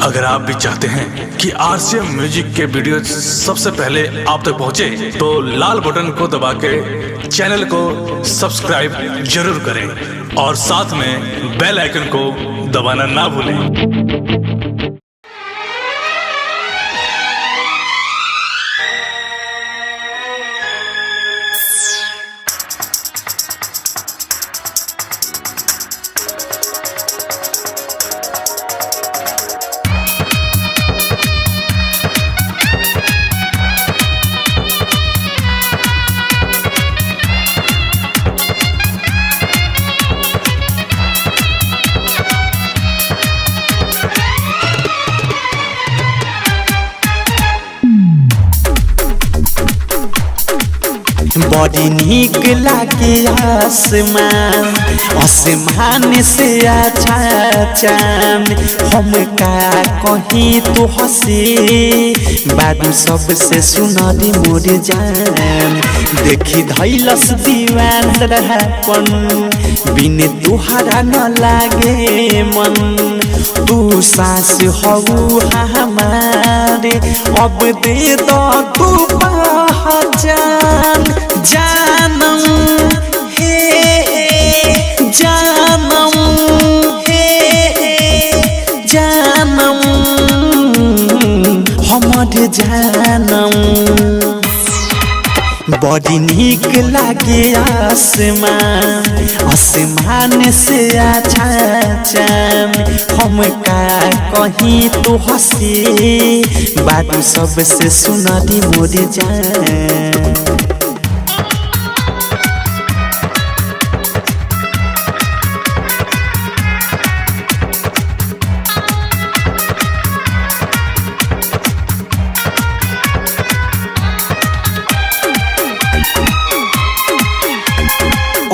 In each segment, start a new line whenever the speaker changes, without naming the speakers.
अगर आप भी चाहते हैं कि आरसीएम म्यूजिक के वीडियो सबसे पहले आप तक पहुंचे, तो लाल बटन को दबा के चैनल को सब्सक्राइब जरूर करें और साथ में बेल आइकन को दबाना ना भूलें।
बड़ी नीक लागे आसमान, आसमान से अच्छा चांद। हम का कहीं तो हंसी बादू सबसे सुनरी मोर जान। देखी धैलस दीवान रहपन बिन तुहरा न लागे मन। तू सास हऊ हमारे अब दे दो तू पहचान। जानम हे जानम हे जानम हमर जानम। बड़ी नीक लागे आसमान, आसमान से अच्छा चांद। हम का कहीं तो हंसी बादू सबसे सुनरी मोर जान।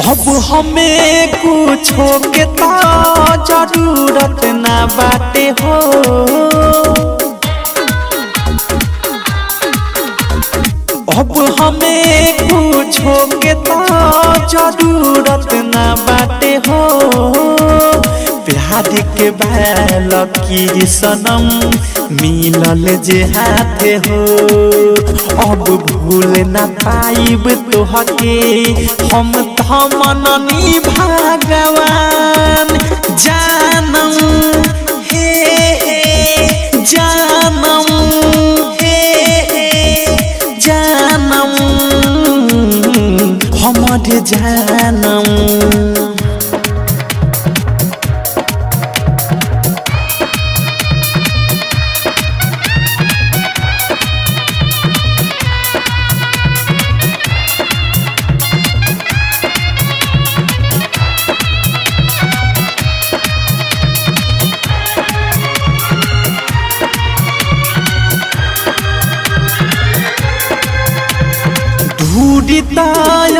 अब हमें कुछो के तो जरूरत ना बाटे हो। अब हमें कुछो के तो जरूरत ना बाटे हो। प्यार के बालकी सनम मिलल जे हाथे हो। अब भूल ना पाइब तोहके हम तो मननी भगवान। जानम हे जानम हे जानम हमर जानम। दूरी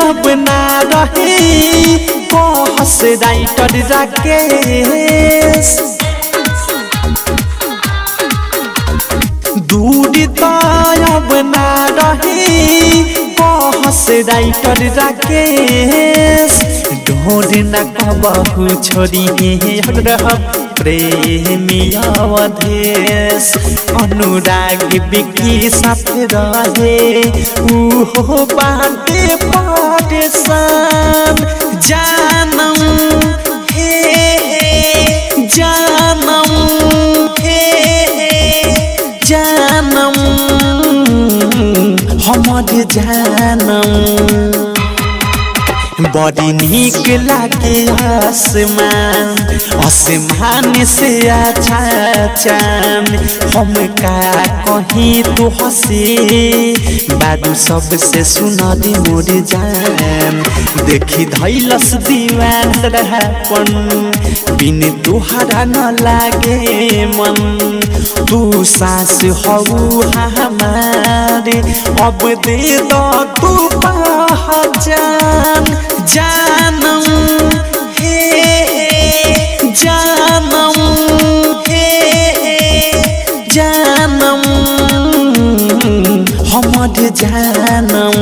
अब ना रहे कहस राइटर राकेश। दूरी अब ना रहे कहस राइटर राकेश। ढोर न कबहू छोड़ी रहब प्रेमी अवधेश। अनुराग बिकी साथ रहे उहो बाटे परेशान। जानम हे जानम हे जानम हमर जानम। बड़ी नीक लागे आसमान, आसमान से अच्छा चांद। हम का कहीं तो हंसी बादू सबसे सुनरी मोर जान। देखी धैलस दीवान रहपन बिन तुहरा न लागे मन। तू सास हऊ हमारे अब दे दो तू पहचान। जानम हे जानम हे जानम हमर जानम।